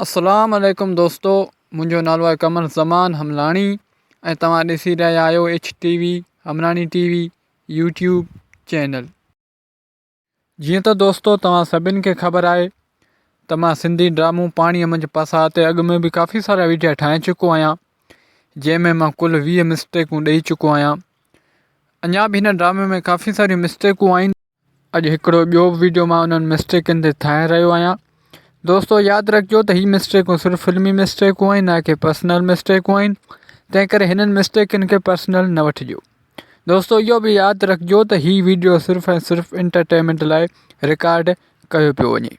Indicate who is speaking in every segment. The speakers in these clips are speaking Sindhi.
Speaker 1: اسلام عليڪم دوستو منهنجو نالو آهي قمر زمان حملاڻي ۽ توهان ڏسي رهيا آهيو H T V Hamlani T V YouTube channel. جيئن ته دوستو توهان سڀن کي خبر آهي ته مان سنڌي ڊرامو پاڻيء منجهه پساهه تي اڳ ۾ به ڪافي سارا ويڊيا ٺاهي چڪو آهيان جنهن ۾ مان ڪل 20 مسٽيڪون ڏئي چڪو آهيان اڃا به هن ڊرامي ۾ ڪافي ساريون مسٽيڪون آهن. اڄ هڪڙو ٻيو به ويڊيو مان انهن مسٽيڪن تي ٺاهي رهيو آهيان دوستو ياد رکجو ته هي مسٽيڪون صرف فلمي مسٽيڪون آهن نه ڪي پرسنل مسٽيڪون آهن تنهن ڪري هنن مسٽيڪن کي پرسنل نه وٺجو دوستو اهو به ياد رکجو ته هي ويڊيو صرف ۽ صرف انٽرٽينمينٽ لاء رڪارڊ ڪيو پيو وڃي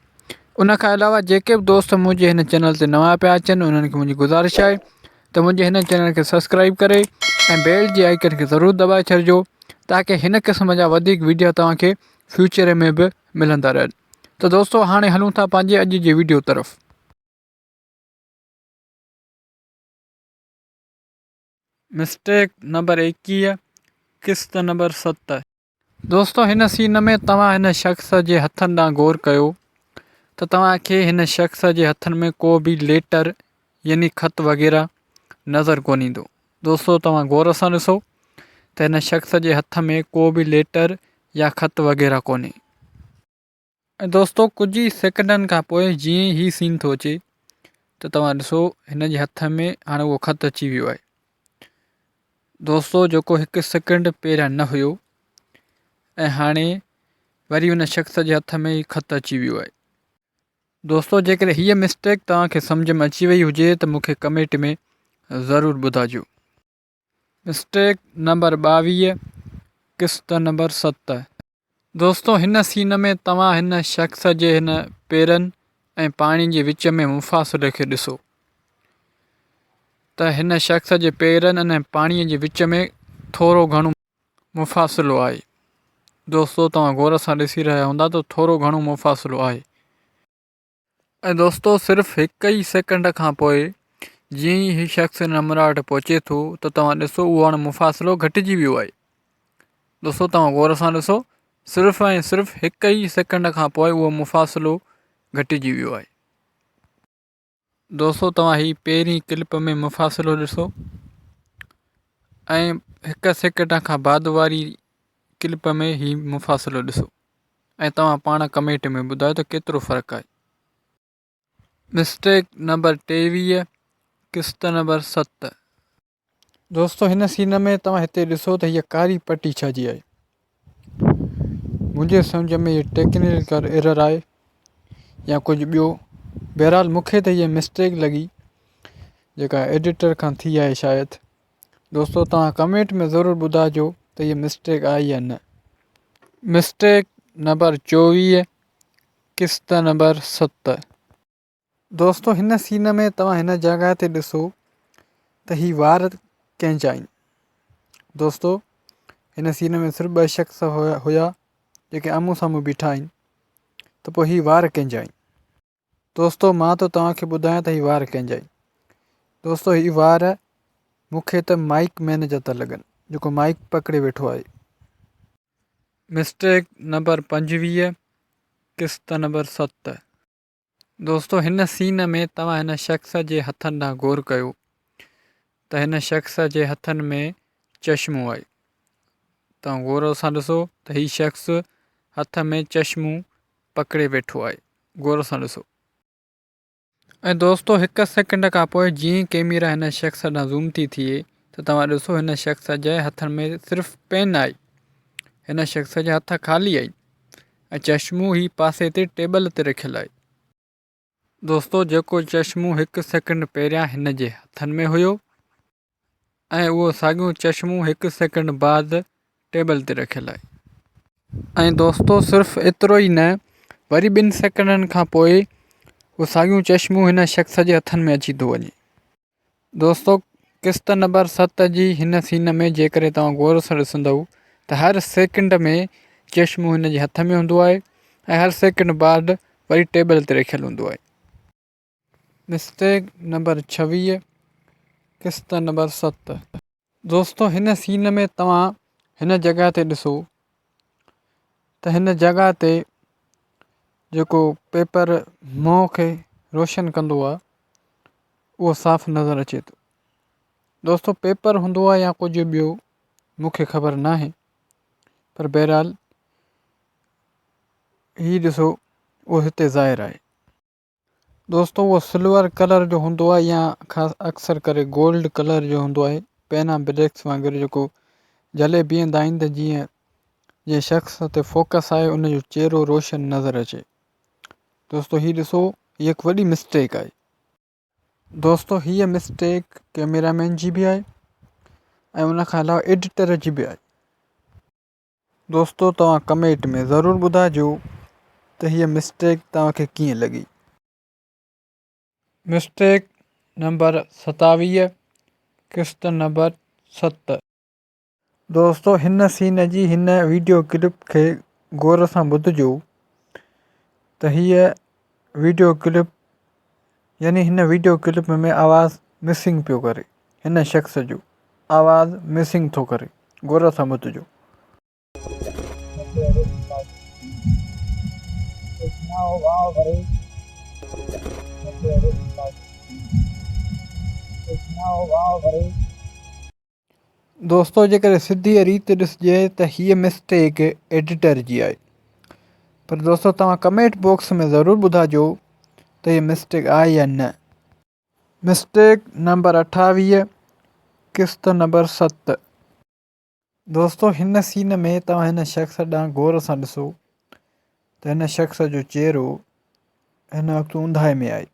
Speaker 1: ان کان علاوه جيڪي به دوست منهنجي هن چينل تي نوان پيا اچن انهن کي منهنجي گذارش آهي ته منهنجي هن چينل کي سبسڪرائب ڪري ۽ بيل جي آئيڪن کي ضرور دٻائي ڇڏجو تاڪه هن قسم جا وڌيڪ ويڊيو توهان کي فيوچر ۾ به ملندا رهن ته دوستو هاڻي هلون ٿا پنهنجي اڄ جي ويڊيو طرف. مسٽيڪ نمبر 21 قسط نمبر 7. دوستو هن سين ۾ توهان هن شخص جي هٿن ڏانهن غور ڪيو ته توهان کي هن شخص جي هٿن ۾ ڪو به ليٽر يعني خط وغيره نظر ڪونه ايندو دوستو توهان غور سان ڏسو ته هن شخص جي هٿ ۾ ڪو به ليٽر يا خط وغيره ڪونهي ۽ دوستو ڪجهه ئي سيڪنڊن کان پوء جيئن ئي هي سين ٿو اچي ته توهان ڏسو هن جي هٿ ۾ هاڻي اهو خط اچي ويو آهي دوستو جيڪو هڪ سيڪنڊ پهريان نه هيو ۽ هاڻي وري ان شخص جي هٿ ۾ هي خط اچي ويو آهي. دوستو جيڪڏهن هيء مسٽيڪ توهان کي سمجهه ۾ اچي وئي هجي ته مون کي ڪمينٽ ۾ ضرور ٻڌاجو. مسٽيڪ نمبر 22 قسط نمبر 7. دوستو هن سين ۾ توهان هن شخص جي هن پيرن ۽ پاڻي جي وچ ۾ مفاصلي کي ڏسو ته هن شخص جي پيرن ۽ پاڻي جي وچ ۾ ٿورو گهڻو مفاصلو آهي. دوستو توهان غور سان ڏسي رهيا هوندا ته ٿورو گهڻو مفاصلو آهي. ۽ دوستو صرف هڪ ئي سيڪنڊ کان پوء جيئن ئي هي شخص ان همراهه وٽ پهچي ٿو ته توهان ڏسو اهو هاڻي مفاصلو گهٽجي ويو آهي دوستو توهان غور سان ڏسو صرف ۽ صرف هڪ ئي سيڪنڊ کان پوء اهو مفاصلو گهٽجي ويو آهي دوستو توهان هي پهرين ڪلپ ۾ مفاصلو ڏسو ۽ هڪ سيڪنڊ کان بعد واري ڪلپ ۾ هي مفاصلو ڏسو ۽ توهان پاڻ ڪمينٽ ۾ ٻڌايو ته ڪيترو فرق آهي. مسٽيڪ نمبر 23 قسط نمبر 7. دوستو هن سين ۾ توهان هتي ڏسو ته هيء ڪاري پٽي ڇا جي آهي. منهنجي سمجهه ۾ هي ٽيڪنيڪل ايرر آهي يا ڪجهه ٻيو. بهرحال مون کي ته هيء مسٽيڪ لڳي جيڪا ايڊيٽر کان ٿي آهي شايد. دوستو توهان ڪمينٽ ۾ ضرور ٻڌائجو ته هي مسٽيڪ آئي يا نه. مسٽيڪ نمبر 24 قسط نمبر 7. دوستو هن سين ۾ توهان هن جڳهه تي ڏسو ته هي وار ڪنهن جا آهن. دوستو هن سين ۾ صرف ٻه شخص هيا جيڪي آمهون سامهون بيٺا آهن ته پوء هي وار ڪنهن جا آهن. دوستو مان ٿو توهان کي ٻڌايان ته هي وار ڪنهن جا آهن. دوستو هي وار مون کي ته مائيڪ مين جا ٿا لڳن جيڪو مائيڪ پڪڙي ويٺو آهي. مسٽيڪ نمبر 25 قسط نمبر 7. دوستو هن سين ۾ توهان هن شخص جي هٿن ڏانهن غور ڪيو ته هن شخص جي هٿن ۾ چشمو آهي. توهان غور سان ڏسو ته هي شخص هٿ ۾ چشمو پڪڙي ويٺو آهي. غور سان ڏسو. ۽ دوستو هڪ سيڪنڊ کان پوء جيئن ئي ڪيميرا هن شخص ڏانهن زوم ٿي ٿئي ته توهان ڏسو هن شخص جي هٿن ۾ صرف پين آهي. هن شخص جا هٿ خالي آهن ۽ چشمو هي پاسي تي ٽيبل تي رکيل آهي. دوستو جيڪو چشمو هڪ سيڪنڊ پهريان هن جي هٿن ۾ هيو ۽ اهو ساڳيو چشمو هڪ سيڪنڊ بعد ٽيبل تي رکيل آهي. ۽ دوستو صرف ايترو ئي نه وري ٻن سيڪنڊن کان پوء اهو ساڳيو چشمو هن شخص جي هٿن ۾ اچي ٿو وڃي. دوستو قسط نمبر 7 جي هن سين ۾ جيڪڏهن توهان غور سان ڏسندؤ ته هر سيڪنڊ ۾ چشمو هن جي هٿ ۾ هوندو آهي ۽ هر سيڪنڊ بعد وري ٽيبل تي رکيل هوندو آهي. مسٽيڪ نمبر 26 قسط نمبر 7. دوستو هن سين ۾ توهان هن جڳهه تي ڏسو ته هن جڳهه تي جيڪو پيپر منهن کي روشن ڪندو آهي. اهو صاف نظر اچي ٿو. دوستو پيپر هوندو آهي يا ڪجهه ٻيو مون کي خبر ناهي پر بهرحال هي ڏسو اهو هتي ظاهر آهي. دوستو اهو سلور ڪلر جو هوندو آهي يا خاص اڪثر ڪري گولڊ ڪلر جو هوندو آهي پينا بليڪس وانگر جيڪو جهلي بيهندا آهن ته جيئن جنهن شخص تي فوڪس آهي ان جو چهرو روشن نظر اچي دوستو هي ڏسو هي هڪ وڏي مسٽيڪ آهي دوستو هيء مسٽيڪ ڪيميرا مين جي به آهي ۽ ان کان علاوه ايڊيٽر جي به آهي دوستو توهان ڪمينٽ ۾ ضرور ٻڌائجو ته هيء مسٽيڪ توهان کي ڪيئن لڳي. مسٽيڪ نمبر 27 قسط نمبر 7. دوستو هن سين جي هن ويڊيو ڪلپ کي غور سان ٻڌجو ته هيء ويڊيو ڪلپ يعني هن ويڊيو ڪلپ ۾ آواز مسنگ پيو ڪري هن شخص جو آواز مسنگ ٿو ڪري غور سان ٻڌجو. دوستو جيڪڏهن سڌيء ريت ڏسجي ته هيء مسٽيڪ ايڊيٽر جي آهي پر دوستو توهان ڪمينٽ باڪس ۾ ضرور ٻڌاجو ته هيء مسٽيڪ آهي يا نه. مسٽيڪ نمبر 28 قسط نمبر 7. دوستو هن سين ۾ توهان هن شخص ڏانهن غور سان ڏسو ته هن شخص جو چهرو هن وقت اونداهي ۾ آهي.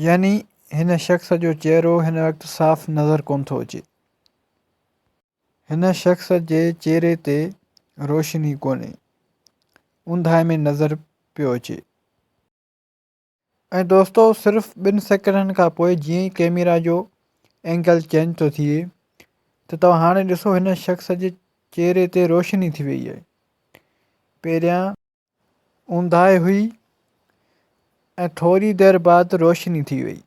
Speaker 1: يعني هن شخص جو چهرو هن وقت صاف نظر ڪونه ٿو اچي. هن شخص جي چهري تي روشني ڪونهي. اونداهي ۾ نظر پيو اچي. ۽ دوستو صرف ٻن سيڪنڊن کان پوء جيئن ئي ڪيميرا جو اينگل چينج ٿو ٿئي ته توهان هاڻي ڏسو هن شخص جي چهري تي روشني ٿي وئي آهي. پهريان اونداهي هئي ۽ ٿوري دير بعد روشني ٿي وئي.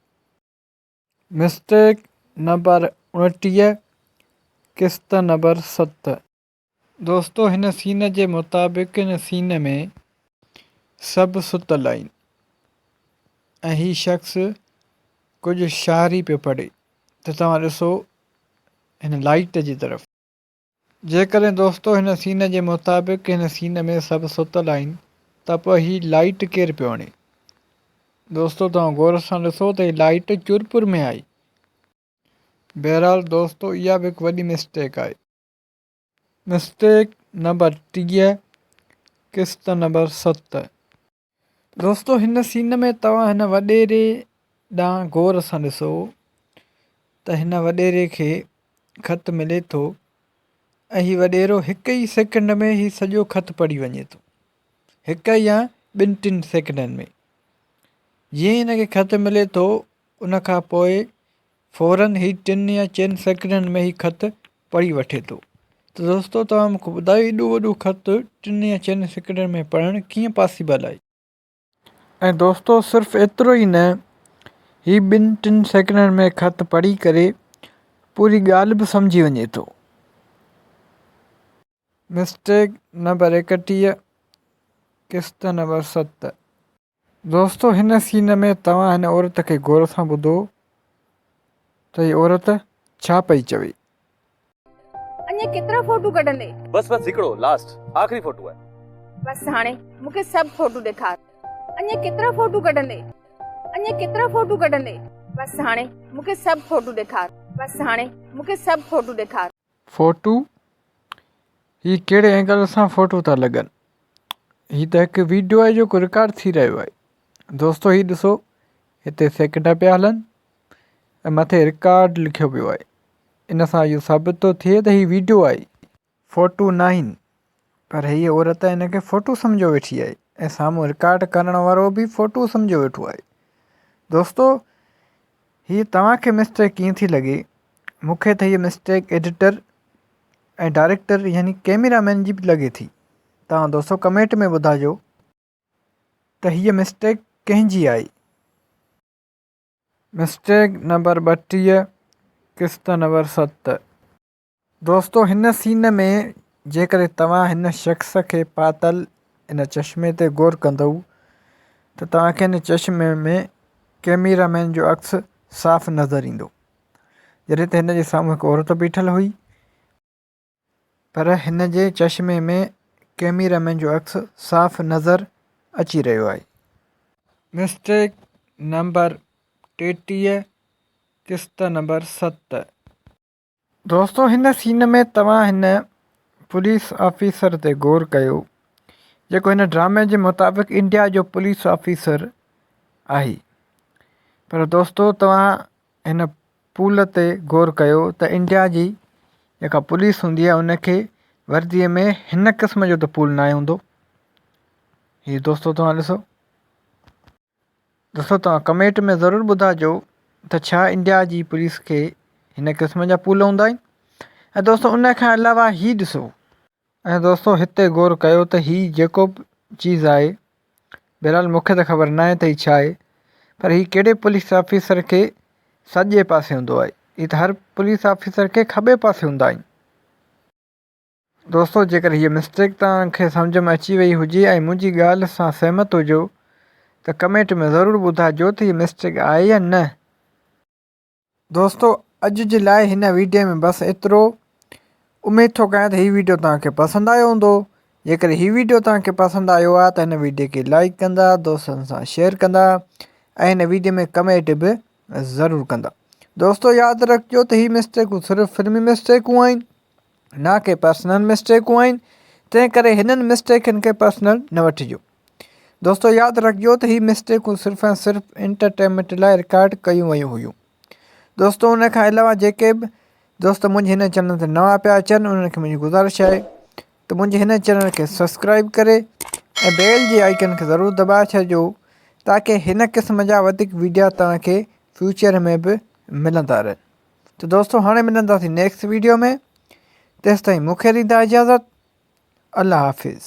Speaker 1: مسٽيڪ نمبر 29 قسط نمبر 7. دوستو هن سين جي مطابق هن سين ۾ سڀ ستل آهن ۽ هي شخص ڪجهه شاعري پيو پڙهي ته توهان ڏسو هن لائيٽ جي طرف. جيڪڏهن دوستو هن سين جي مطابق هن سين ۾ سڀ ستل آهن ته پوء هي لائيٽ ڪير پيو هڻي؟ دوستو توهان غور سان ڏسو ته هي لائيٽ چرپر ۾ آئي. بهرحال دوستو اها به هڪ وڏي مسٽيڪ آهي. مسٽيڪ نمبر 30 قسط نمبر 7. دوستو هن سين ۾ توهان هن وڏيري ڏانهن غور سان ڏسو ته هن وڏيري کي خط ملي ٿو ۽ هي وڏيرو هڪ ئي سيڪنڊ ۾ هي سڄو خط پڙهي وڃي ٿو هڪ يا ٻن ٽن سيڪنڊن ۾ جيئن ئي هن کي خط ملي ٿو ان کان پوء فورن هي ٽن يا چئن سيڪنڊن ۾ هي خط پڙهي وٺي ٿو ته دوستو توهان مون کي ٻڌايو ايڏو وڏو خط ٽن يا چئن سيڪنڊن ۾ پڙهڻ ڪيئن پاسيبل آهي؟ ۽ دوستو صرف ايترو ئي نه هي ٻن ٽن سيڪنڊن ۾ خط پڙهي ڪري پوري ڳالهه به سمجهي وڃي ٿو. مسٽيڪ نمبر 31 قسط نمبر 7. دوستو هن سين ۾ توهان هن عورت کي غور سان ٻڌو ته هي عورت ڇا پئي چوي.
Speaker 2: اڃا ڪيترا فوٽو ڪڍندي؟
Speaker 3: بس بس هڪڙو لاسٽ آخري فوٽو آهي.
Speaker 2: بس هاڻي مون کي سڀ فوٽو ڏيکار. اڃا ڪيترا فوٽو ڪڍندي؟ اڃا ڪيترا فوٽو ڪڍندي؟ بس هاڻي مون کي سڀ فوٽو ڏيکار. بس هاڻي مون کي سڀ فوٽو ڏيکار.
Speaker 1: فوٽو؟ هي ڪهڙي اينگل سان فوٽو ٿا لڳن هي ته هڪ ويڊيو آهي جيڪو رڪارڊ ٿي رهيو آهي دوستو هي ڏسو هتي سيڪنڊ پيا هلن ۽ مٿي رڪارڊ لکيو پيو آهي ان سان اهو ثابت ٿو ٿئي ته هي ويڊيو آهي فوٽو ناهن پر هيء عورت هن کي فوٽو سمجهيو ويٺي آهي ۽ سامهون رڪارڊ ڪرڻ وارو به فوٽو سمجهيو ويٺو آهي دوستو هيء توهان کي مسٽيڪ ڪيئن ٿي لڳي مون کي ته هيء مسٽيڪ ايڊيٽر ۽ ڊائريڪٽر يعني ڪيميرا مين جي به لڳي ٿي توهان دوستو ڪمينٽ ۾ ٻڌاجو ته هيء مسٽيڪ ڪنهن جي آئي. مسٽيڪ نمبر 32 قسط نمبر 7. دوستو هن سين ۾ جيڪڏهن توهان هن شخص کي پاتل ان چشمي تي غور ڪندؤ ته توهان کي ان چشمي ۾ ڪيميرا مين جو عڪس صاف نظر ايندو. جڏهن ته هن جي سامهون هڪ عورت بيٺل هئي پر هن جي چشمي ۾ ڪيميرا مين جو عڪس صاف نظر اچي رهيو آهي. مسٽيڪ نمبر 33 قسط نمبر 7. دوستو هن سين ۾ توهان هن پوليس آفيسر تي غور ڪيو جيڪو هن ڊرامي جي مطابق انڊيا جو پوليس آفيسر آهي پر دوستو توهان هن پول تي غور ڪيو ته انڊيا جي جيڪا پوليس هوندي آهي ان کي وردي ۾ هن قسم جو ته پول ناهي هوندو هي دوستو توهان ڏسو دوستو توهان ڪمينٽ ۾ ضرور ٻڌاجو ته ڇا انڊيا جي پوليس کي هن قسم جا پول هوندا آهن ۽ دوستو ان کان علاوه هي ڏسو. ۽ دوستو هتي غور ڪيو ته هي جيڪو به چيز آهي بهرحال مونکي ته خبر ناهي ته هي ڇا آهي پر هي ڪهڙي پوليس آفيسر کي سڄي پاسي هوندو آهي هي ته هر پوليس آفيسر کي کٻي پاسي هوندا آهن. دوستو جيڪر هيء مسٽيڪ توهان کي سمجهه ۾ اچي وئي هجي ۽ منهنجي ڳالهه سان سهمت هجو ته ڪمينٽ ۾ ضرور ٻڌائجو ته هيء مسٽيڪ آهي يا نه. دوستو اڄ جي لاء هن ويڊيو ۾ بس ايترو. اميد ٿو ڪيان ته هي ويڊيو توهان کي پسند آيو هوندو. جيڪر هي ويڊيو توهان کي پسند آيو آهي ته هن ويڊيو کي لائيڪ ڪندا، دوستن سان شيئر ڪندا ۽ هن ويڊيو ۾ ڪمينٽ به ضرور ڪندا. دوستو ياد رکجو ته هي مسٽيڪون صرف فلمي مسٽيڪون آهن. نه ڪي پرسنل مسٽيڪون آهن تنهن ڪري هنن مسٽيڪن کي پرسنل نه وٺجو دوستو ياد رکجو ته هي مسٽيڪون صرف ۽ صرف انٽرٽينمينٽ لاء رڪارڊ ڪيون ويون هيون دوستو ان کان علاوه جيڪي به دوست منهنجي هن چينل تي نوان پيا اچن انهن کي منهنجي گذارش آهي ته منهنجي هن چينل کي سبسڪرائب ڪري ۽ بيل جي آئيڪن کي ضرور دٻائي ڇڏجو تاڪي هن قسم جا وڌيڪ ويڊيا توهان کي فيوچر ۾ به ملندا رهن ته دوستو هاڻي ملنداسين نيڪسٽ ويڊيو ۾ تيستائين مون کي ڏيندا اجازت الله حافظ.